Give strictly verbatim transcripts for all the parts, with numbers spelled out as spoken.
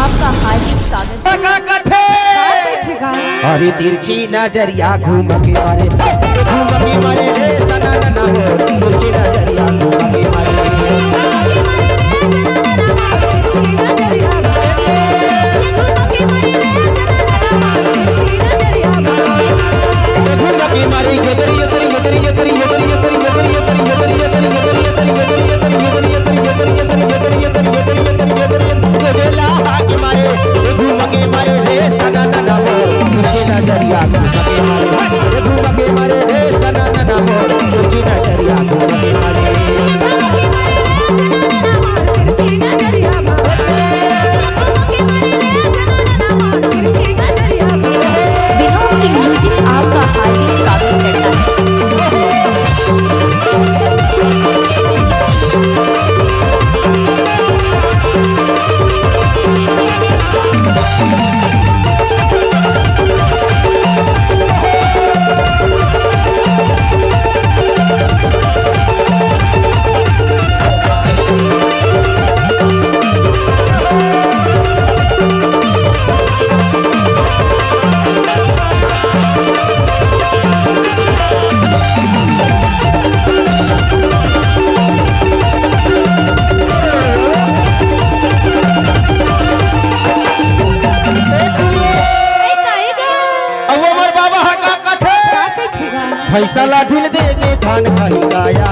आपका हार्दिक स्वागत। का कथे? का कथे गा? अरे तिरछी नजरिया घूम के मारे, घूम के मारे रे सना नना मोर। तिरछी नजरिया घूम के मारे। घूम के मारे, विनोद की म्यूजिक आपका हार्दिक स्वागत करता है। अउ हमर बाबा ह का कथे? का कथे गा? भैंसा ला ढील देबे धान खाही काया।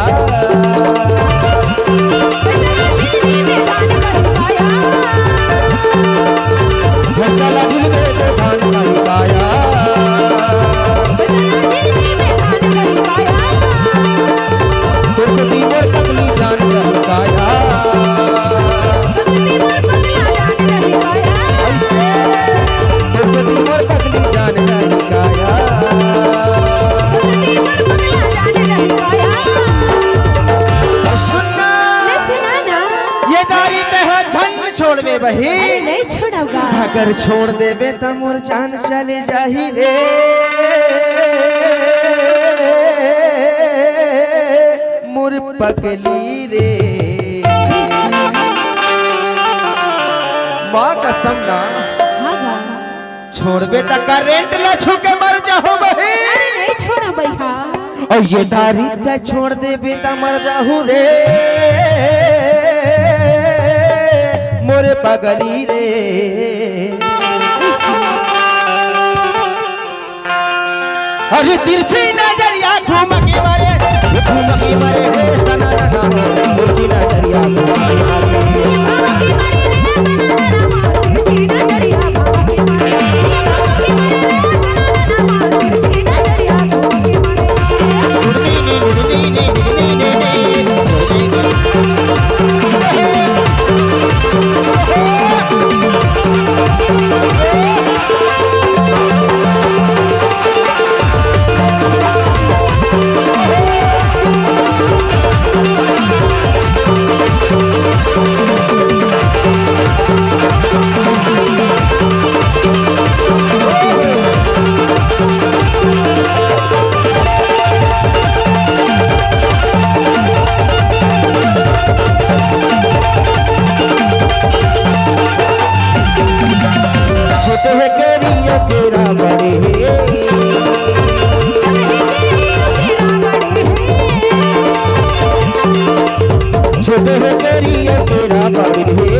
भैंसा ला ढील देबे धान खाही काया। तोर सेती मोर पगली जान जाही काया। अइसे तोर सेती मोर पगली जान जाही काया। सुन ना, ले सुना ना। ये दारी तेहा झन छोड़बे बहिन। अरे नहीं छोड़व गा। अगर छोड़ देबे त मोर जान चले जाही रे मोर पगली रे। माँ कसम ना। हाँ गा। छोड़बे त करेंट ला छू के मर जाहू बहिन। अरे नहीं छोड़व बहिन। अउ ये दारी त छोड़ देबे त मर जाहू रे मोर पगली रे। अरे तिरछी नजरिया घूम के मारे, घूम के मारे रे सना नना मोर। तिरछी नजरिया घूम के मारे। छोटे हे केरिया केरा बड़े हे। छोटे हे केरिया केरा बड़े हे।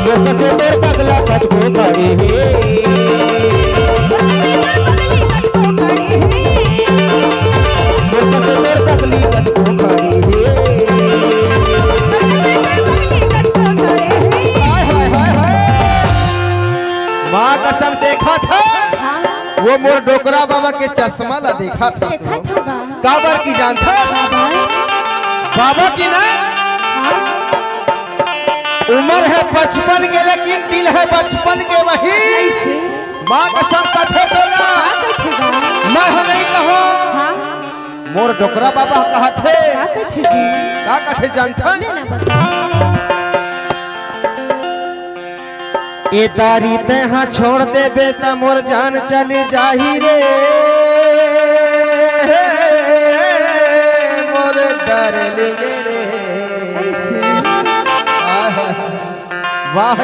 मोर कसे तोर पगला कतको बड़े हे। मोर कसे तोर पगली कतको खड़े हे। हाय, हाय, हाय, हाय। माँ कसम देखत हस। हाँ। वो मोर डोकरा बाबा के चश्मा ला देखत हस। देखत होगा। काबर की जानथस? काबर? बाबा की ना? हाँ। उमर हे पचपन के, लेकिन दिल हे बचपन के बहिन। अइसे? माँ कसम कथे तोला। का कथे गा? मैं ह नहीं कहूँ। हाँ। मोर डोकरा बाबा कहथे। का कथे जी? का कथे जानथन? ले ना बता। ए दारी तेहा छोड़ देबे त मोर जान चली जाही रे। मोर डार्लिंग रे। ऐसे। आहा, वाह